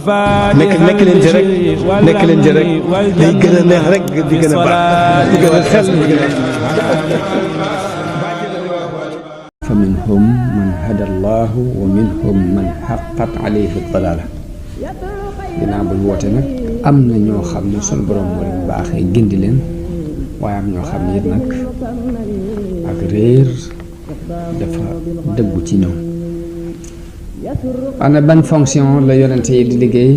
nekk leen ci rek day gën a neex rek di gën a baax di gën a xel di gën a fa minhum man hada allahu wa minhum man haqqat alayhi dalaala dinaa buñ woote nag am na ñoo xam ne sunu borom moo leen baaxee gindi leen waaye am ñoo xam ne it nag ak réer dafa dëggu ci ñoom. ana ban fonction la yonente yi di liggéey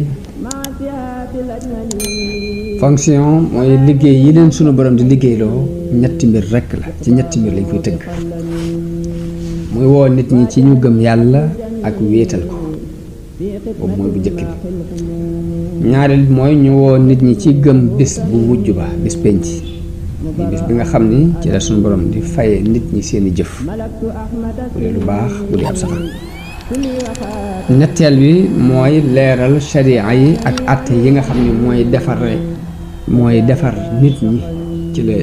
fonction mooy liggéey yi leen sunu borom di liggéeyloo ñetti mbir rekk la ci ñetti mbir lañ koy tëgg muy woo nit ñi ci ñu gëm yàlla ak wéetal ko boobu mooy bu njëkk bi ñaareel mooy ñu woo nit ñi ci gëm bis bu wujj ba bis penc bi bis bi nga xam ni ci la sunu borom di faye nit ñi seeni jëf bu dee lu baax bu dee ab safaan ñetteel bi mooy leeral sharia yi ak àtte yi nga xam ni mooy defar nit ñi ci la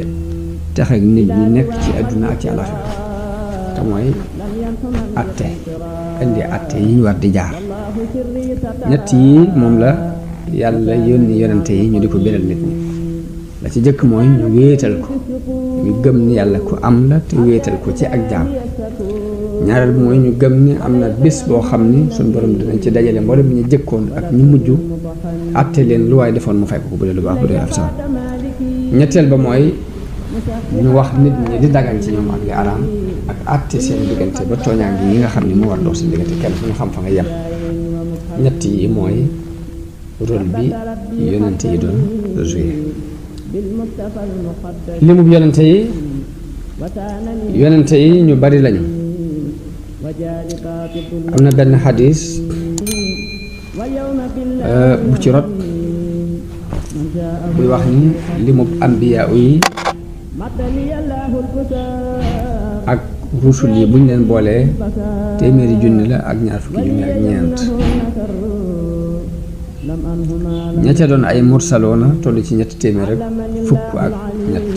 tax nit ñi nekk ci àdduna ak ci àllaxira te mooy àtte indi àtte yi ñu war di jaar ñett yi moom la yàlla yónni yonente yi ñu di ko biral nit ñi la ci jëkk mooy ñu wéetal ko ñu gëm ni yàlla ku am la te wéetal ko ci ak jaam ñaareel bi mooy ñu gëm ni am na bés boo xam ni suñu borom dinañ ci dajale mboolem ñu jëkkoon ak ñu mujj àtte leen lu waaye defoon mu fay ko bu dee lu baax bu dee af sax ñetteel ba mooy ñu wax nit ñi di dagan ci ñoom ak li araam ak àtte seen diggante ba tooñaange yi nga xam ni moo war dox seen diggante kenn fu ñu xam fa nga yem ñett yi mooy rôle bi yonente yi doon joué limub yonente yi ñu bari lañu am na benn xadis bu ci rot buy wax ni limub ambiyaa yi ak rusul yi buñ leen boolee téeméeri junni la ak ñaar fukki junni ak ñeent ña ca doon ay mursaloona toll ci ñetti téeméer rek fukk ak ñett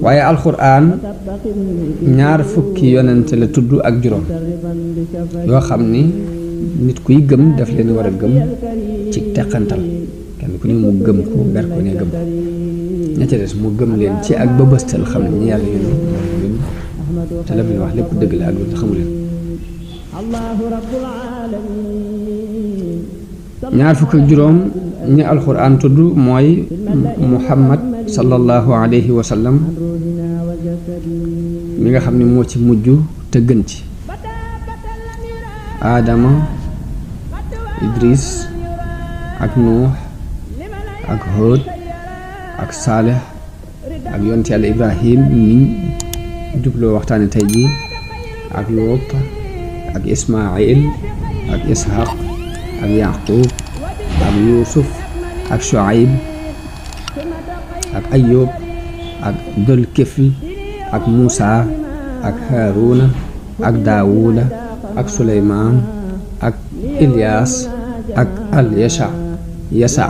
waaye alxuraan ñaar fukki yonente la tudd ak juróom yoo xam ni nit kuy gëm daf leen war a gëm ci teqantal kenn ku ni mu gëm ko ber ko ne gëm ña ca des mu gëm leen ci ak bëbëstal xam ne ñu yàlla yónni te la muy wax lépp dëgg la ak lu xamu leen ñaar fukk ak juróom ñi alxuraan tudd mooy muhammad sallallahu alayhi wa sallam mi nga xam ne moo ci mujj te gën ci aadama idris ak nuux ak Hóod ak Saalix ak yonent yàlla Ibrahim niñ jubloo waxtaane tey jii ak Luut ak Ismaayil ak Ishaq ak Yaqub ak Yuusuf ak Shuayb ak Ayub ak Dul Kifl ak Muusa ak Haaruna ak Daawuda ak Suleymaan ak Ilyaas ak Yasa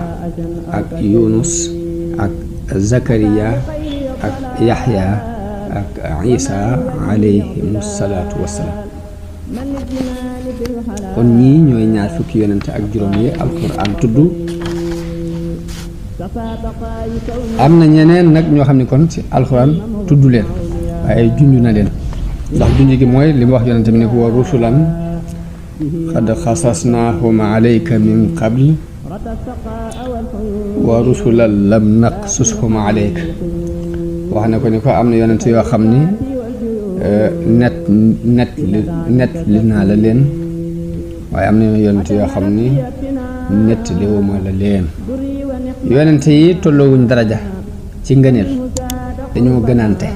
ak Yunus ak Zakariya ak Yaxya ak Isa alayhimu salaatu wassalaam kon ñii ñooy ñaar fukki yonente ak juróom yi alquran tudd am na ñeneen nag ñoo xam ne kon ci alquran tudd leen waaye junj na leen ndax junj gi mooy li mu wax yonente bi ne ko wa rusulan qad xasasnaahum alayka min qabl wa rusulan lam naqsushum alayk wax na ko ni ko am na yonent yoo xam ni net li naa la leen waaye am na yonent yoo xam ni nett li wuma la leen yonent yi tolloowuñ daraja ci ngëneel dañoo gënante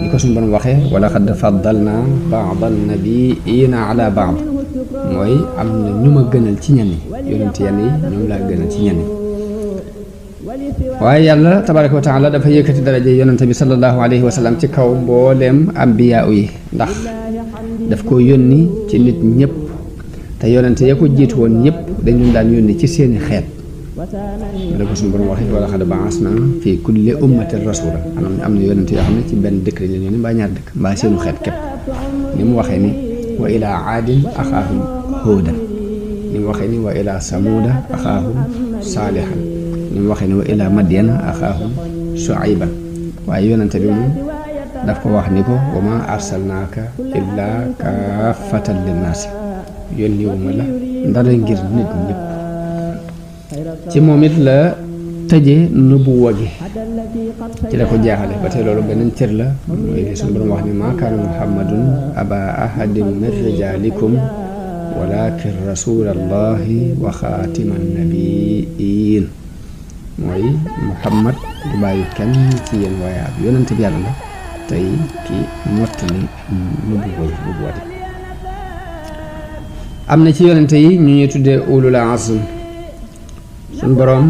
ni ko suñu borom waxee wala xad faddalna ba'da nabiyina ala ba'd mooy am na ñu ma gënal ci ñenn yi yonent yenn yi ñoom laa gënal ci ñenn yi waaye yàlla tabaraka wa taala dafa yëkkati daraja yonent bi sallallahu alayhi wa sallam ci kaw mbooleem ambiyaa yi ndax daf ko yónni ci nit ñëpp te yonent ya ko jiitu woon ñëpp dañu daan yónni ci seeni xeet la ko suñu borom waxee wala xad ba'asna fi kulli ummatin rasula am na yonent yoo xam ne ci benn dëkk lañ leen yónni mbaa ñaar dëkk mbaa seenu xeet képp ni mu waxee ni wa ilaa aadin axaahum huudan ni mu waxee ni wa ila samuuda axaahum saalihan ni mu waxee ni wa ila madyana axaahum shuayban waaye yonente bi moom daf ko wax ni ko wa ma arsalnaaka illaa kaafatan linnaasi yónniwuma la ndara ngir nit ñëpp ci moom it la tëje nubuwa gi ci la ko jeexale ba tey loolu beneen cër la mooy li suñu borom wax ni maa kaana muhammadun aba ahadin min rijaalikum walakin rasulallahi wa xaatiman nabiin mooy muhammad du bàyyi kenn ci yéen waaye ab yonente bi yàlla la tey ki mottali nubuwa di am na ci yonente yi ñu ñuy tuddee ulul azm suñ boroom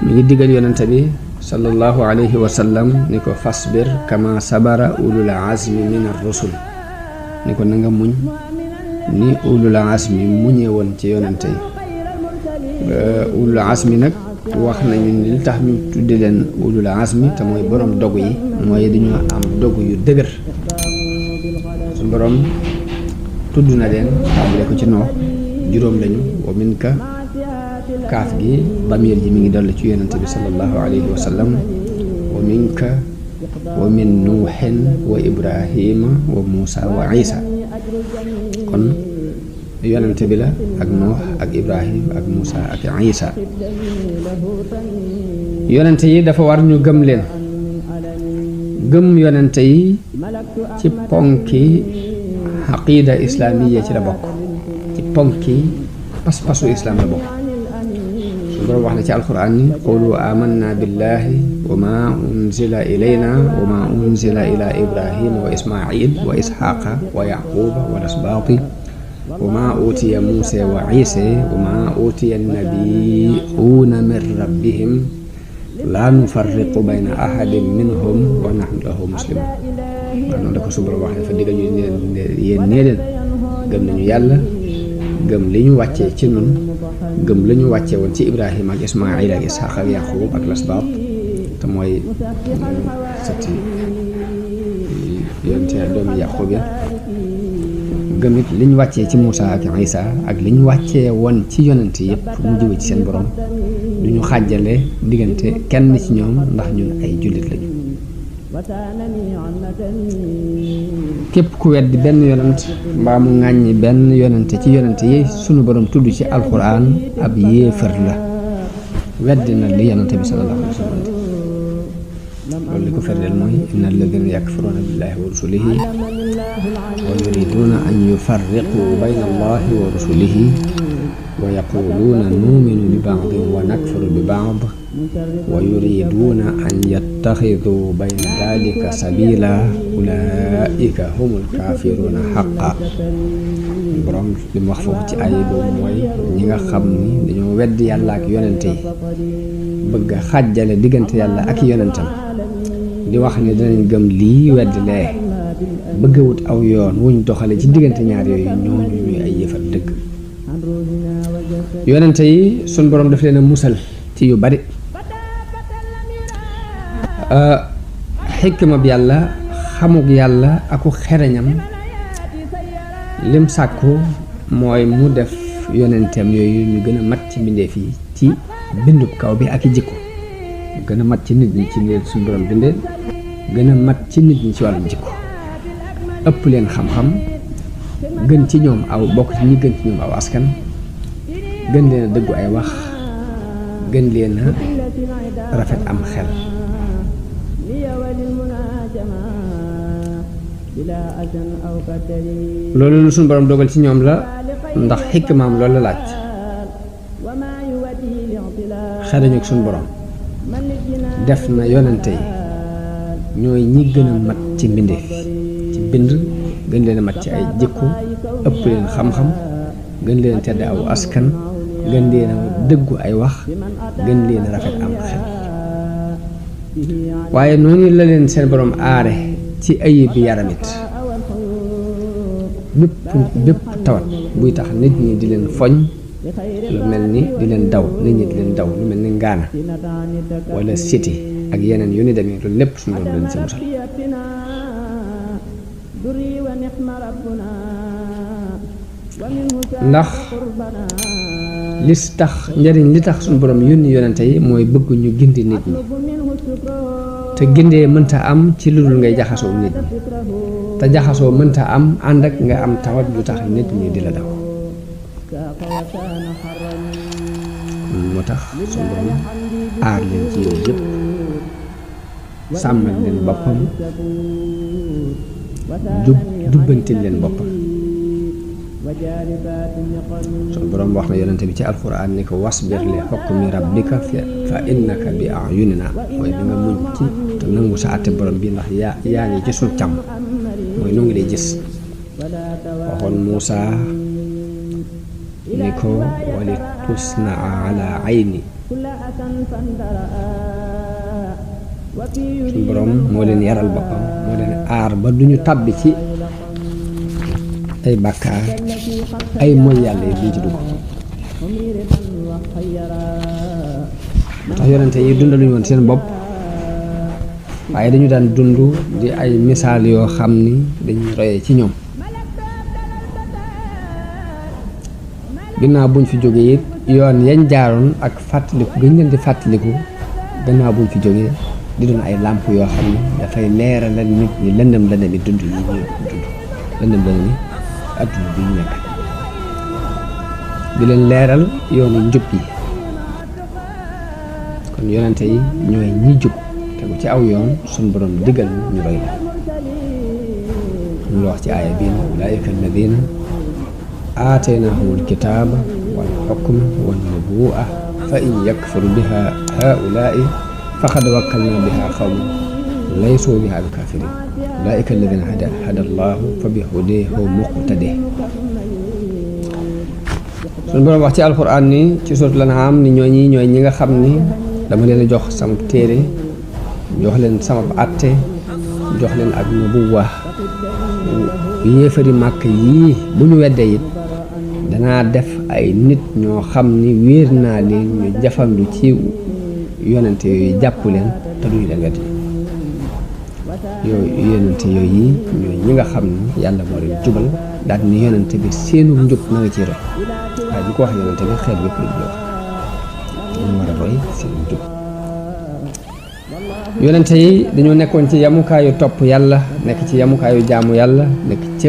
mi ngi digal yonente bi sallallahu alayhi wa sallam ni ko fasbir kama sabara ulul azmi min ar-rusul ni ko na nga muñ ni ulul azmi muñee woon ci yonente yi ulul azmi nag wax nañu ni li tax ñu tudde leen ulul azmi te mooy borom dogu yi mooy dañoo am dogu yu dëgër suñ boroom tudd na leen tàmbale ko ci Noox juróom lañu wa minka kaaf gi bamir ji mi ngi dolli ci yonente bi sallallahu alayhi wa sallam wa minka wa min nuuxin wa ibrahima wa muusa wa isa kon yonente bi la ak Noox ak ibrahim ak muusa ak isa yonente yi dafa war ñu gëm leen gëm yonente yi ci ponki aqida islaamiya ci la bokk ci ponki pas-pasu islam la bokk suñu borom wax na ci alquran ni qulu amanna billahi wa ma unzila ilayna wa ma unzila ila ibrahima wa ismail wa ishaqa wa yaquba wa lasbaati wa ma utiya musa wa isa wa ma utiya nabiyuuna min rabbihim la nufarriqu bayna ahadin minhum wa nahnu lahu muslimun waaw noonu da ko suñu borom wax ne fa diggal ñu yéen nee leen gëm nañu yàlla gëm li ñu wàccee ci nun gëm la ñu wàccee woon ci ibrahima ak ismail ak ishaq ak yaqub ak lasbaat te mooy sëtti yonte doomi yaqub ya gëm it li ñu wàccee ci muusa ak isa ak li ñu wàccee woon ci yonente yëpp mu jóge ci seen borom du ñu xàjjale diggante kenn ci ñoom ndax ñun ay jullit lañu képp ku weddi benn yonent mbaa mu ŋàññi benn yonente ci yonente yi sunu borom tudd ci alquran ab yéefar la weddi na li yonente bi sallallahu alayhi wa sallam loolu li ko ferdeel mooy inna alladina yakfuruna billahi wa rusulihi wa yuriduna an yufarriqu bayna allahi wa rusulihi wa yaquluuna nuuminu bi baadin wa nakfuru bi baad wa yuriduuna an yattaxidu bayna dalika sabila ulaika humul kaafiruuna xaqa borom li mu wax foofu ci ay boobu mooy ñi nga xam ni dañoo wedd yàlla ak yonente yi bëgg a xàjjale diggante yàlla ak yonentam di wax ne danañ gëm lii wedd lee bëgg a wut aw yoon wuñ doxale ci diggante ñaar yooyu ñooñu ñuy ay yëfat dëgg yonente yi suñ borom daf leen a musal ci yu bari xikma bi yàlla xamuk yàlla aku xereñam lim sàkku mooy mu def yonenteem yooyu ñu gën a mat ci mbindeef yi ci bindub kaw bi ak i jikko gën a mat ci nit ñi ci leen suñ borom bindee gën a mat ci nit ñi ci wàllu jikko ëpp leen xam-xam gën ci ñoom aw bokk ci ñi gën ci ñoom aw askan gën leen a dëggu ay wax gën leen a rafet am xel loolu lu suñu borom dogal ci ñoom la ndax xikmaam loolu la laaj xereñu suñu borom def na yonente yi ñooy ñi gën a mat ci mbindeef ci bind gën leen a mat ci ay jikko ëpp leen xam-xam gën leen tedd aw askan gën leen a dëggu ay wax gën leen a rafet am xel waaye noonu la leen seen borom aare ci ayib bi yaramit bépp tawat buy tax nit ñi di leen foñ lu mel ni di leen daw nit ñi di leen daw lu mel ni ngaana wala siti ak yeneen yu ni demee loolu lépp suñu borom leen ci musal ndax li tax njariñ li tax suñu borom yónni yonente yi mooy bëgg ñu gindi nit ñi te gindee mënta am ci lu dul ngay jaxasoo nit ñi te jaxasoo mënta am ànd ak nga am tawat ju tax nit ñi di la daw moo tax suñu borom aar leen ci yooyu yëpp sàmmal leen boppam jubbantil leen boppam suñu borom wax na yonente bi ci alxuraan ni ko wasbir li hukmi rabbika fa innaka bi a'yunina mooy da nga muñ ci te nangu sa àtte borom bi ndax yaa ngi ci suñ càmm mooy nu ngi lay gis waxoon Muusa ni ko wali tusnaa ala ayni suñu borom moo leen yaral boppam moo leen aar ba duñu tàbbi ci ay bàkkaar ay mooy yàlla yi duñ ci dugg tax yonente yi dundaluñu woon seen bopp waaye dañu daan dund di ay misaal yoo xam ni dañuy royee ci ñoom ginnaaw buñ fi jógee it yoon yañ jaaroon ak fàttaliku gën leen di fàttaliku gannaaw buñ fi jógee di doon ay làmp yoo xam ne dafay leeralal nit ñi lëndëm lëndëmi dund yi ñuy dund lëndëm lëndëmi adduna bi ñu nekk di leen leeral yoonu njub yi kon yonente yi ñooy ñi jub tegu ci aw yoon suñ borom digal ñu roy la ñu wax ci aaya bii ulaa'ika alladina aataynahumul kitaaba wal hukma wan nubuwwa fa in yakfuru biha haa'ulaa'i faqad wakkalna biha qawman laysu biha bi kafirin ulaa'ika alladina hada allahu fa bi hudahu muqtadi suñu borom wax ci alquran ni ci suuratul an'aam ni ñooñi ñooy ñi nga xam ni dama leen a jox sama téere jox leen sama àtte jox leen ak nubuwwa yéefari màkk yii bu ñu weddee it danaa def ay nit ñoo xam ni wéer naa leen ñu jafandu ci yonente yooyu jàpp leen te duñu leen weddi yooyu yonente yooyu yi ñooy ñi nga xam ni yàlla moo leen jubal daal ni yonente bi seenu njub na nga ciy roy waaye bu ko wax yonente bi xeet yëpp lañ wax ñu war a roy seenu njub yonente yi dañoo nekkoon ci yamukaayu topp yàlla nekk ci yamukaayu jaamu yàlla nekk ci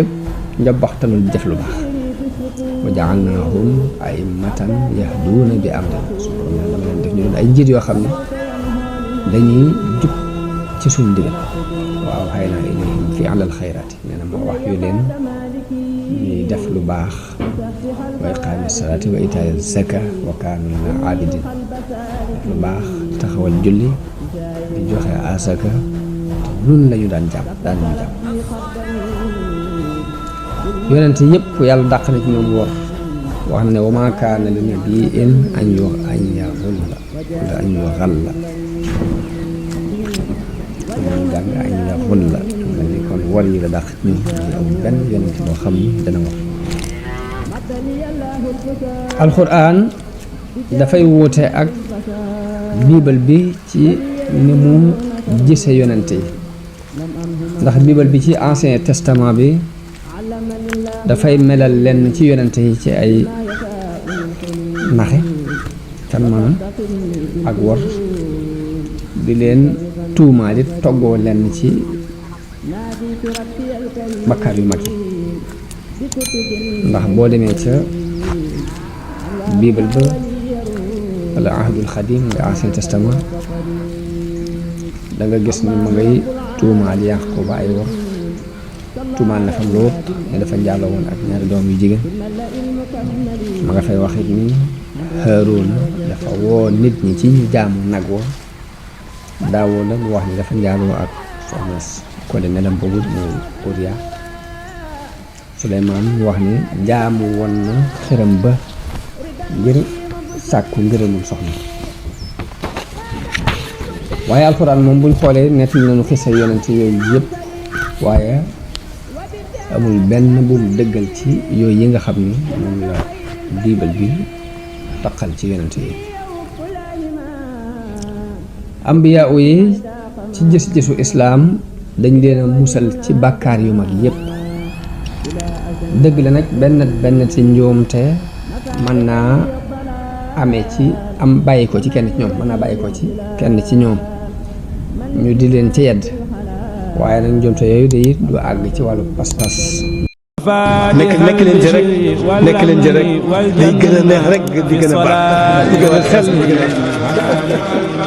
njaboxtanul jëf lu baax wa ja'alnaahum a'immatan yahduuna bi amrina suñu borom dama leen def ñu doon ay njiit yoo xam ne dañuy jub ci suñu ndigal wa awhaynaa ilayhim fi'lal xayraati nee na moo wax yu leen ñuy def lu baax wa iqaami salaati wa itaa'i zaka wa kaanu lanaa aabidiin def lu baax taxawal julli di joxe asaka nun lañu daan jàpp daan ñu jàpp yonent yëpp yàlla dàq na ci ñoom wor wax na ne wa maa kaana li nabiyyin an yaghalla wala an yughalla man jàng an yaghalla mel ni kon wor yi la dàq ci ñun amul benn yonent boo xam ni dana war alxuraan dafay wuute ak biibal bi ci ni mu gise yonente yi ndax biibal bi ci ancien testament bi dafay melal lenn ci yonente yi ci ay naxe kan maanaam ak wor di leen tuumaali toggoo lenn ci bakkaar yu mag yi ndax boo demee ca biibal ba wala ahdul xadim nga ancien testament da nga gis ni ma ngay tuumaal Yaaqooba ay wor tuumaal na fa Lóot ne dafa njaaloo woon ak ñaari doom yu jigéen ma nga fay waxit ni Haaruuna dafa woo nit ñi ci ñu jaamu nag wa Daawuda mu wax ni dafa njaaloo ak soxna ko de nelam boobu mooy Uriya Suleymaan mu wax ni jaamu woon na xërëm ba ngir sàkku ngërëmul soxna waaye alxuraan moom buñ xoolee nettali nañu xisa yonent yooyu yëpp waaye amul benn bu mu dëggal ci yooyu yi nga xam ni moom la biibal bi taqal ci yonent yi ambiyaa yi ci gis-gisu islaam dañ leen a musal ci bàkkaar yu mag yëpp dëgg la nag benn ci njuumte mën naa amee ci am bàyyi ko ci kenn ci ñoom mën naa bàyyi ko ci kenn ci ñoom ñu di leen ci yedd waaye nag njuumte yooyu day du àgg ci wàllu pas-pas. nekk leen ci rek day gën a neex rek di gën a baax di gën a xel di gën a